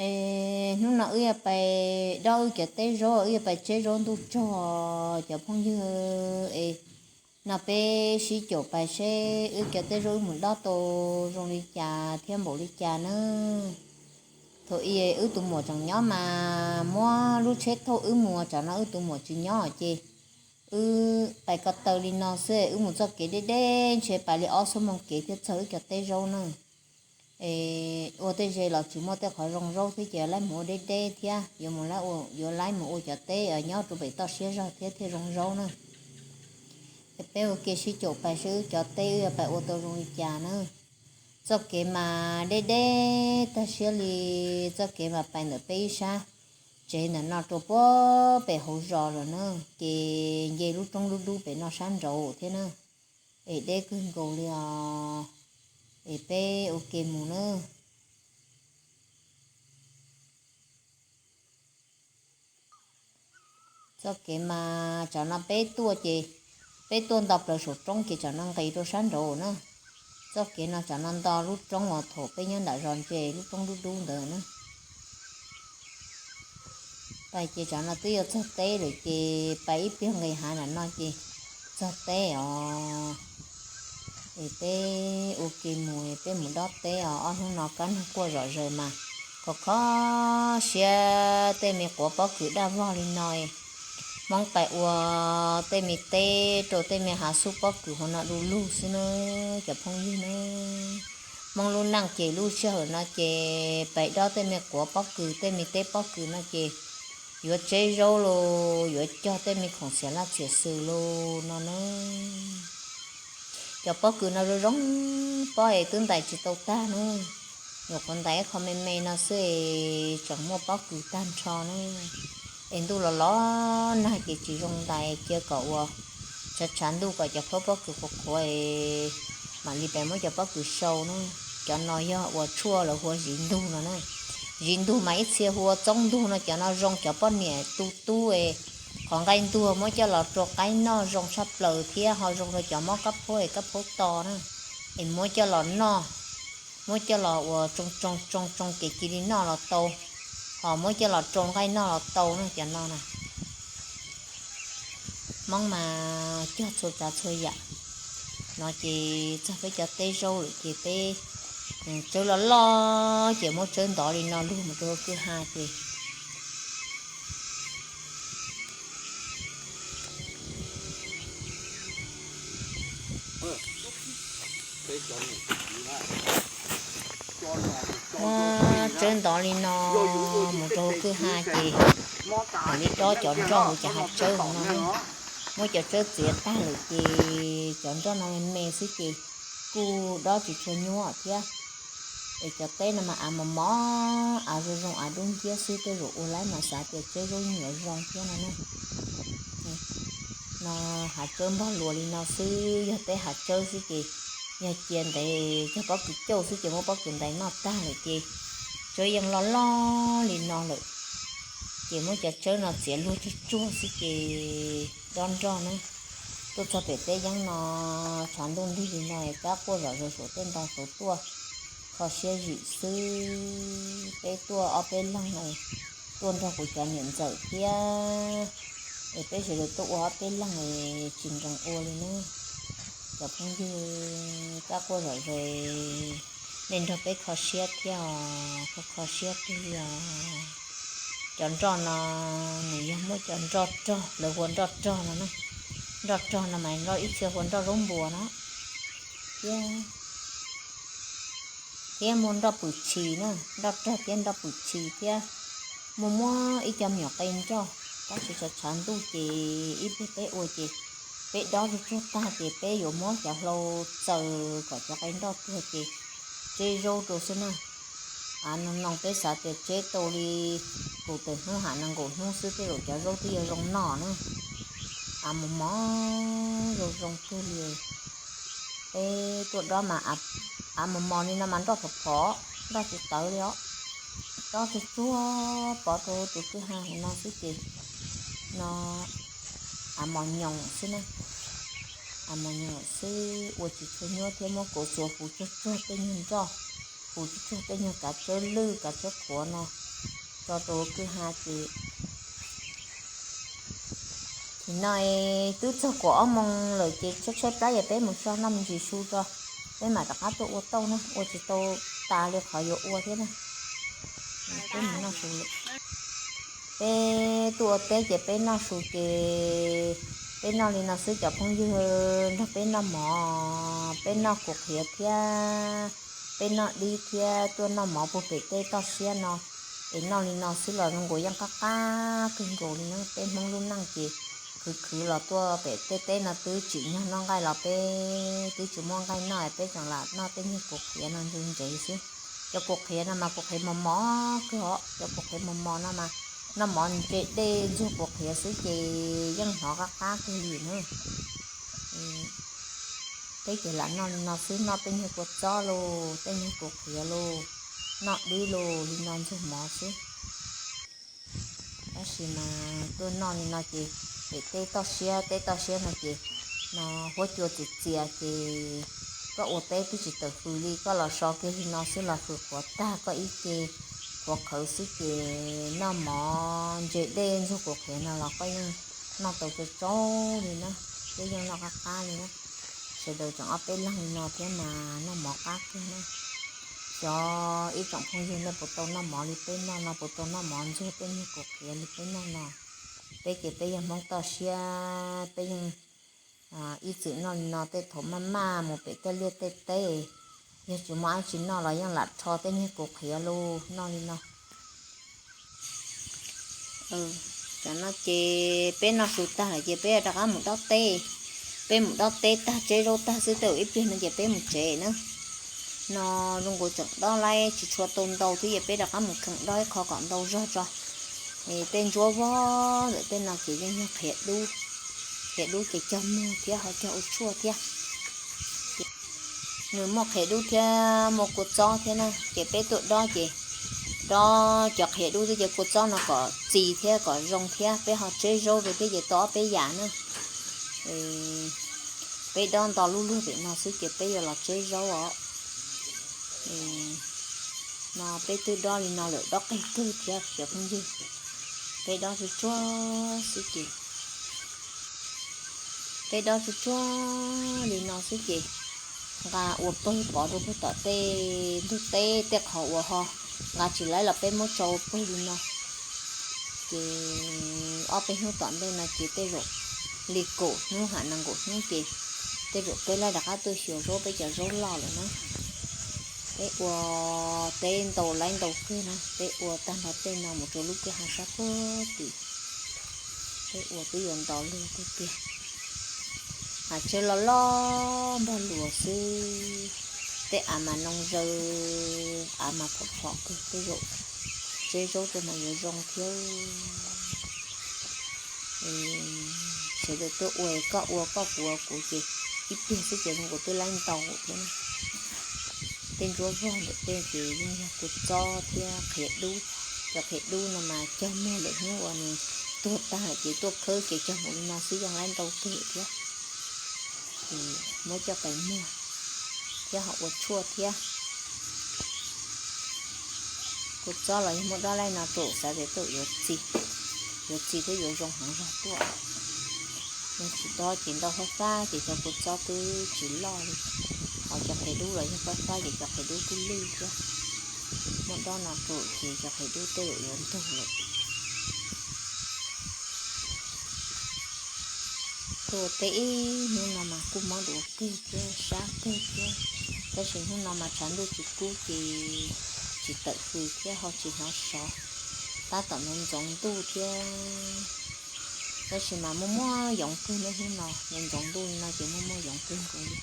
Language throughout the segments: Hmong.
Es hnub no wb yuav pais dob wb cov teb zaub, wb yuav pais tseb zaub ntuj tsog cov phooj ywg. Es no peb sib caum pais seb wb cov teb zaub wb mus dob tau zoo li cas thiab npaum li cas na. Thaum ub wb tus muam tseem nyob mas muab lub tsheb thauj wb mus, tsam no wb tus muam tsis nyob ces wb pais ko taw li no xwb, wb mus txoj kev deb deb ntshe pais li ob xuab moos kev thiaj txog wb cov teb zaub na. Es ua tej ze los tsis muaj tej qhov zoo zaub thiab ces laib mus ua deb deb thiab, yuav mus, yuav laib mus ua cov teb nyob rau pem toj siab zog thiab thiaj zoo zaub na. Es peb ua ke sib caum pais seb wb cov teb wb yuav pais ua tau zoo li cas na. Txoj kev mas deb deb tag siab li, txoj kev mas pais ntawm peb ib sab tsev ntawm no rau puag pem hauv zos lawm na, ces nce lub roob dub dub pem no sab nraud thiab na. Es deb kawg nkaus li os. Es peb ua ke mus na. Txoj kev mas tsam no peb tuaj ces peb tuaj nto plaws saum roob ces tsam no nqis rau sab nraud na. Txoj kev no tsam no nto lub roob uas thaum peb nyob nram zos ntse lub roob dub dub ntawd na. Pais ces tsam no twb yuav txog teb lawm ces pais ib pliag nqis hav nram no ces txog teb os. Es peb ua ke mus, peb mus dob teb os. Ob hnub no kab noog quaj zom zaws mas kho kho siab, tej me quav pob kws daj vog li no. Hmoob pais ua tej me teb rau tej me hav xub pob kws hauv no du lug xwb na cov phooj ywg na. Hmoob lub neej ces lub sij hawm no ces pais dob tej me quav pob kws, tej me teb pob kws no ces yuav tseb zaub los yuav cog tej me khoom xiam laj txiam xws los no na. Cov pob kws no zoo zoo pob es twb ntais tsis tau tag na. Nyuam qhuav ntais ib qho me me no xwb es tseem muaj pob kws tag nrho na. Es ntuj los los nag ces tsis zoo ntais, cia kom ua tshav tshav ntuj kom cov khaub pob kws qhuav qhuav es mam li pais muab cov pob kws sau na. Cov no yog uas tshuaj lawv hu ua ziv ntug no na. Ziv ntug mas ib txhia hu ua txoob ntug no, cov no zoo cov poj niam tu tub es qhov nqaij ntuag muab coj los rau qaib noj zoo tshaj plaws thiab ho zoo rau cov mob kab phaub es kab phaub to na. Es muab coj los noj, muab coj los ua tsoo tsoo tsoo tsoo ces cia li noj los tau, ho muab coj los rau nqaij noj los tau na cov no na. Hmoob mas cog txhua tsav txhua yam. No ces txog peb cov teb zaub lawm ces peb tsawb loj loj ces muab tsawb ntov li no lug mus rau kwj ha ces muab tsawb ntov li no mus rau kwj ha ces mam li dob cov nroj hauv cov hav tsawb hauv no. Muab cov tsawb txiav tag lawm ces cov nroj no me me xwb ces kuj dob tsis tshua nyuaj thiab. Es cov teb no mas av mos mos, av zoo zoo, av dub nciab xwb, tej zaum ua laib mas xav tias tseb zaub yeej yuav zoo thiab no na. No hav tsawb npog luas li no xwb, yog peb hav tsawb xwb ces yog cia ntev, cog pob kws cauj xwb ces muab pob kws ntais noj tag lawm ces tsawb yeej loj loj li no lawm. Ces muab cov tsawb no txiav luag tsuag tsuag xwb ces dob nroj na. Tuaj txog pem teb yeeb no, tshav ntuj nrig li no es kab quaj zom zaws saum tej ntoo saud tuaj, kho siab zim xwb. Peb tuaj ob peb leeg no, tuaj nrog kuv cov niam ntxawm thiab, es peb sawv daws tuaj ua ob peb leeg es tsis nkees ua li na. Cov phooj ywg, kab quaj zom zaws, nej nrog peb kho siab thiab os, kho kho siab kawg li os. Cov nroj no nws yog muab cov nroj rog, lawv hu ua nroj rog no na. Nroj rog no mas nroj ib txhia hu ua nroj zaub npua no thiab, thiab muaj nroj pwm tshis na, nroj rog thiab nroj pwm tshis thiab. Muaj muab ib co me nyuam qe nroj, tab sis tshav tshav ntuj ces ib pliag peb ua ces peb dob tsuag tsuag tag ces peb yuav muab cov hlau txaws kom cov qe nroj tuag ces tseb zaub rau xwb na. Av no no peb xav tias tseb tau li kaum tawm hnub ham nees nkaum hnub xwb tej zaum cov zaub twb yuav zoo noj na. Av mos mos zoo zoo kawg li. Peb tuaj dob mas av mos mos li no mas nroj phom phom, nroj tsis tawv li os. Dob tsuag tsuag pov rau tus kwj ha hauv no xwb ces no av mos nyoos xwb na. Av mos nyoos xwb ua tsis tshua nyuaj thiab, muab kauv txuas hu tsuag tsuag tej nyuag nroj, hu tsuag tsuag tej nyuag kav tsawb lwj kav tsawb qhuav no, Tso rau kwj ha ces, ces no twb txog kaum ob moos lawm ces tshaib tshaib plab ces peb mus so noj me ntsis su tso, peb mam rov qab tuaj ua tauj na, ua tsis tau tas li qhov yuav ua thiab na. Peb mus noj su lawm. Peb tuaj ua teb ces peb noj su ces peb noj li no xwb cov phooj ywg, nrog peb noj mov, peb noj kuv qhiav thiab, peb noj dib thiab tuaj noj mov puag pem tej toj siab no. Es noj li no xwb los zoo nkaus yeej qab qab kawg nkaus li na. Peb Hmoob lub neej ces khwv khwv los tuaj pem tej teb no twb tsim nyog noj nqaij los peb twb tsis muaj nqaij noj, peb tseem lam noj tej niag kuv qhiav no ntse ntsev xwb. Cov kuv qhiav no mas kuv qhiav mos mos kawg os, cov kuv qhiav mos mos no mas noj mov ntse dej ntxuag kuv qhiav xwb ces yeej hnov qab qab kawg li na. Peb ces lam noj li no xwb, noj tej niag kua txob lauj, tej niag kuv qhiav lauj, noj dib lauj, li no ntxuag mov xwb. Tab sis mas tuaj noj li no ces pem tej toj siab, tej toj siab no ces no huab cua txias txias ces koj ua teb twb tsis tawm fws li, koj los so kiag li no xwb los fws qhuav tag koj ib ce qhuav qhawv xwb ces noj mov ntse dej ntxuag kuv qhiav no los koj yeej noj tau tsau tsau li na, twb yeej noj qab qab li na. Sawv daws tseem ob peb leeg li no thiab mas noj mov qab kawg na. Xyov ib tsoom phooj ywg nej puas tau noj mov li peb noj no, puas tau noj mov ntxuag tej niag kuv qhiav li peb noj no. Peb ces peb yog Hmoob toj siab, peb yeej ib txwm noj li no tej thaum maj maj mus pem tej liaj tej teb, yog tsis muaj dab tsi noj los yeej lam rho tej niag kuv qhiav lauj, noj li no. Tam no ces peb noj su tag lawm ces peb rov qab mus dob teb. Peb mus dob teb tag tseb zaub tag xwb tej zaum ib pliag no ces peb mus tsev na. No zoo nkaus tseem dob laib tsis tshua tau ntau thiab ces peb rov qab mus kheej dob ib qho kom ntau zog tso. Tej ntsuab vog ntawm tej no ces yeej yog qhiav dub, qhiav dub ces cog muag thiab ho cog ua tshuaj thiab. Nws muaj qhiav dub thiab muaj kua txob thiab na, ces peb tuaj dob ces dob cov qhiav dub thiab cov kua txob no kom txi thiab kom zoo thiab peb ho tseb zaub rau thiab ces tau ob peb yam na. Peb dob nto lub luag pem no xwb ces peb yuav los tseb zaub os. No peb twb dob li no lawm, dob qeg kawg thiab cov phooj ywg. Peb dob tsuag tsuag xwb ces, peb dob tsuag tsuag li no xwb ces nqa ua pawg pov rau puag tom tej ntug teb tej qhov uas ho nqa tsis laib los peb muab tso ua pawg li no. Ces ob peb hnub tom ntej no ces tej zaum li kaum hnub ham nees nkaum hnub ces tej zaum peb laib rov qab tuaj xyuas zaub peb cov zaub loj lawm na. Peb ua teb ntau laib ntau kawg na, peb ua tag nrho tej no mus rau lub kwj ha sab puag tim, peb ua twb yuav nto luag tiag tiag. Hav tsawb loj loj npog luas xwb, tej av mas noo zaws, av mas phom phom kawg, tej zaum tseb zaub rau mas yuav zoo thiab. Sawv daws tuaj ua, koj ua koj, kuv ua kuv ces ib pliag xwb ces zoo nkaus twb laib ntau thiab na. Tej ntsuab vog ntawm tej ces yeej yog kua txob thiab qhiav dub. Cov qhiav dub no mas cog muag lawm hnub uas nws tuag tag lawm ces tuaj khawb ces cog mus li no xwb yeej laib ntau kawg thiab. Ces muab coj pais muag thiab ho ua tshuaj thiab. Kua txob los yog muab dob laij no rau xav tias tej zaum yuav txi, yuav txi thiab yuav zoo heev zog tuaj. Yog tsis dob ces ntau fab fab ces cov kua txob twb tsis loj li, ho cov qhiav dub los yog fab fab ces cov qhiav dub kuj lwj thiab. Muab dob no rau ces cov qhiav dub tej zaum yuav ntug lawm. Tuaj teb ib hnub no mas kuj mob duav kawg thiab sab kawg thiab, tab sis hnub no mas tshav ntuj tsis kub ces tsis tawm fws thiab ho tsis hnov sov, tab tom ntxoov ntxoov ntuj thiab. Tab sis mas muaj muaj yoov kawg na, hnub no ntxoov ntxoov ntuj li no ces muaj muaj yoov kawg nkaus li.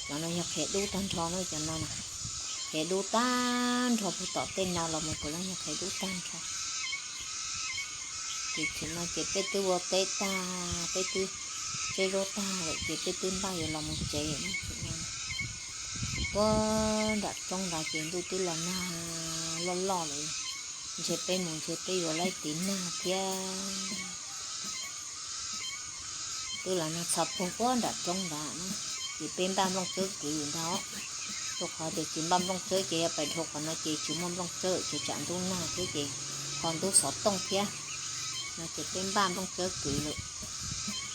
Cov no yog qhiav dub tag nrho na, cov no qhiav dub tag nrho puag tom tej no los mus puav leej yog qhiav dub tag nrho. Ces thaum no ces peb twb ua teb tag, peb twb tseb zaub tag lawm ces peb twb npaj yuav los mus tsev na. Puag nram roob nrad ces ntuj twb los nag loj loj lawm, ntshe peb mus ntshe peb yuav laib tiv nag thiab. Twb los nag txha puag puag nram roob nrad na, ces peb npaj nplooj tsawb kwv ntag. Rau qhov tias tsis npaj nplooj tsawb ces yog pais dhau qhov no ces tsis muaj nplooj tsawb ces tsam ntub nag thiab ces ho ntub xov tooj thiab no ces peb npaj nplooj tsawb kwv lawm.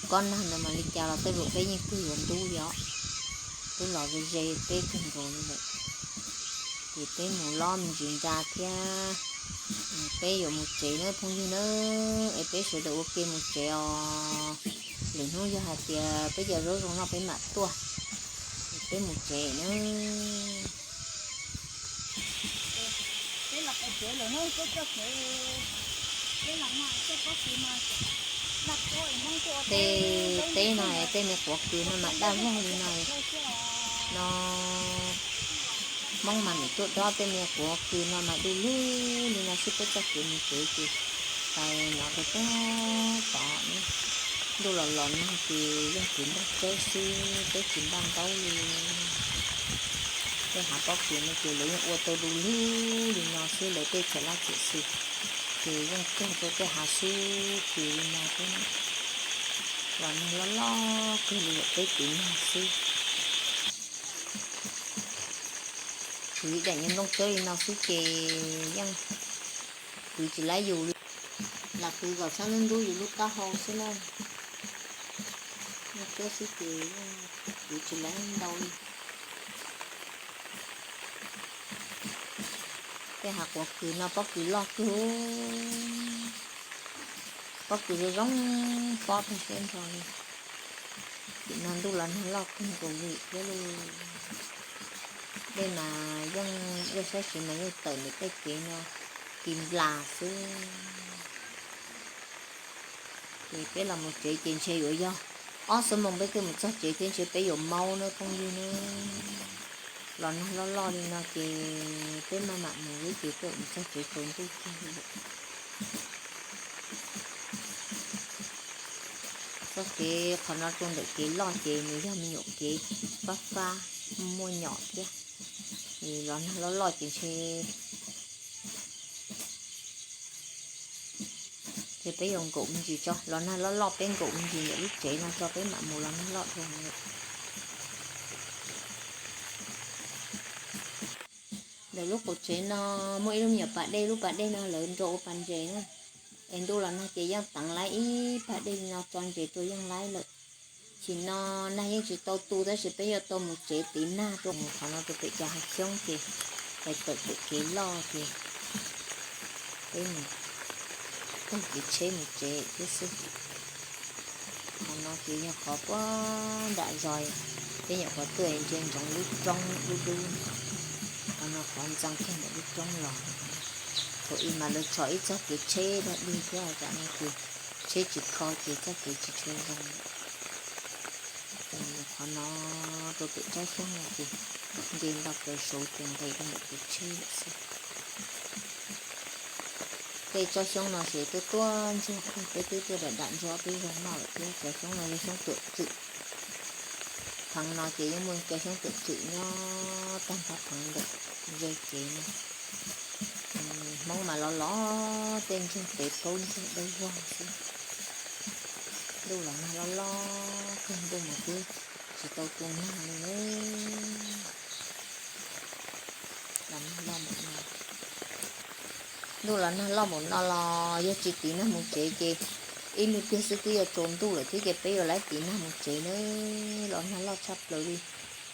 Kob nag ntawd mas li cas los tej zaum peb yeej kawg yuav ntub li os. Twb los ze ze peb kawg nkaus li lawm. Ces peb mus lob me ntsis nra thiab, peb yuav mus tsev nawb phooj ywg nawb, es peb sawv daws ua ke mus tsev os. Lwm hnub yog hais tias peb cov zaub zoo noj peb mam tuaj, peb mus tsev nawb. Tej teb no tej me quav kws no mas daj vog li no no. Hmoob mas nim tuaj dob tej me quav kws no mas du lug li no xwb, peb txoj kev mus tsev ces pais no rau pem tod. Ntuj los los nag ces yeej kwv nplooj tsawb xwb, peb tsis npaj ntaub li. Tej hav pob kws no ces lawv yeej ua tau du lug li no xwb, lawv tej txhia lab txhia xwm ces yeej cog rau tej hav xwb kws li no thiab. Los nag loj loj kawg li, peb kwv nag xwb. Kwv daim niag nplooj tsawb li no xwb ces yeej kwv tsis laib yus li. Lam kwv kom txhob ntub ntub yus lub taub hau xwb na. Nplooj tsawb xwb ces kwv tsis laib ntau li. Tej hav quav kws no pob kws loj kawg, pob kws zoo zoo pob tag siab nrho li. Tim no ntuj los nag loj kawg nkaus li thiab lauj. Dej mas yeej, dej sab siv mas yeej tawm ntawm tej kev no ti nplas xwb. Ces peb los mus tsev ces ntshe yuav yog ob xuab moos peb thiaj mus txog tsev thiab ntshe peb yuav maub na phooj ywg na. Los nag loj loj li no ces peb maj mam mus xwb ces peb mus txog tsev tsaus ntuj kiag li lawm. Txoj kev qhov no rau ntawm kev loj ces nws yog me nyuam kev fab fab muaj nyom thiab. Los nag loj loj ces ntshe ces peb yuav nkaum me ntsis tso, los nag loj loj peb nkaum me ntsis ntawm lub tsev no tso peb mam mus los nag loj dhau lawm. Ntawm lub qaum tsev no muaj ib lub me nyuam pas dej, lub pas dej no lawv nrau ua pas ntses na. Es ntuj los nag ces yeej teev laib ib pas dej li no tso ntses rau yeej laib lawm. Sim no nag yeej tsis tau tu tab sis peb yuav tau mus tsev tiv nag rau qhov no rau pem cov hav xyoob ces pais tawm pem kev loj ces peb mus taug kev tsheb mus tsev thiab xwb. Qhov no ces yog qhov puag nram zos, peb nyuam qhuav tuaj ntsia ntsoov lub roob dub dub. Qhov no qhov ntxeev kiag ntawm lub roob los. Thaum ub mas lawv tso ib txoj kev tsheb dog dig thiab tam no ces tsheb tsis kho ces txoj kev tsis tshua zoo. Qhov no rau pem tsob xyoob no ces nce nto plaws saud ces nqes rau ntawm tus tsheb lawm xwb. Tej tsob xyoob no ces tuaj tuaj ntsuag kawg, peb twb tuaj dam dam ntsuag ob peb zaug noj lawm thiab. Cov xyoob no yog xyoob tuam tswm. Pheev no ces yeej muaj cov xyoob tuam tswm nyob tag nrho pheev ntawm ze kev no. Hmoob mas los los tej ntsuag tev plaub ntsuag dawb vog xwb. Ntuj los nag loj loj kawg, ntuj mas twb tsis tau tu nag li. Los nag loj npaum no, ntuj los nag loj npaum no los yog tsis tiv nag mus tsev ces ib me pliag xwb twb yuav tsaus ntuj lawm thiab ces peb yuav laib tiv nag mus tsev na. Los nag loj tshaj plaws li.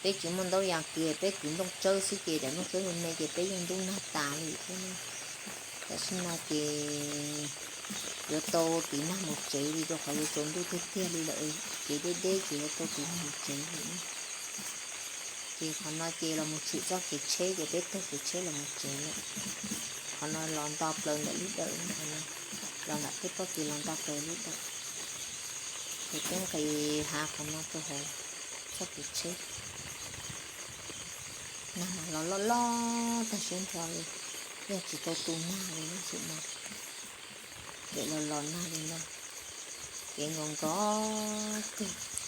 Peb tsis muaj ntaub yas kwv, peb kwv nplooj tsawb xwb ces daim nplooj tsawb me me ces peb yeej ntub nag tas li thiab. Tam sim no ces yuav tau tiv nag mus tsev li rau qhov yuav tsaus ntuj tiag tiag li lawm, kev deb deb ces yuav tau tiv nag mus tsev li. Ces qhov no ces los mus tshwm txoj kev tsheb ces peb taug kev tsheb los mus tsev lawm. Qhov no los nto plaws ntawm lub dawm, qhov no los nram tej pob kws los nto plaws lub dawm. Ces peb nqis hav qhov no rau hauv txoj kev tsheb. Nag mas los loj loj tag siab nrho li, yog tsis tau tu nag li lub xim no. Kev los los nag li no, kev nkos nkos kawg.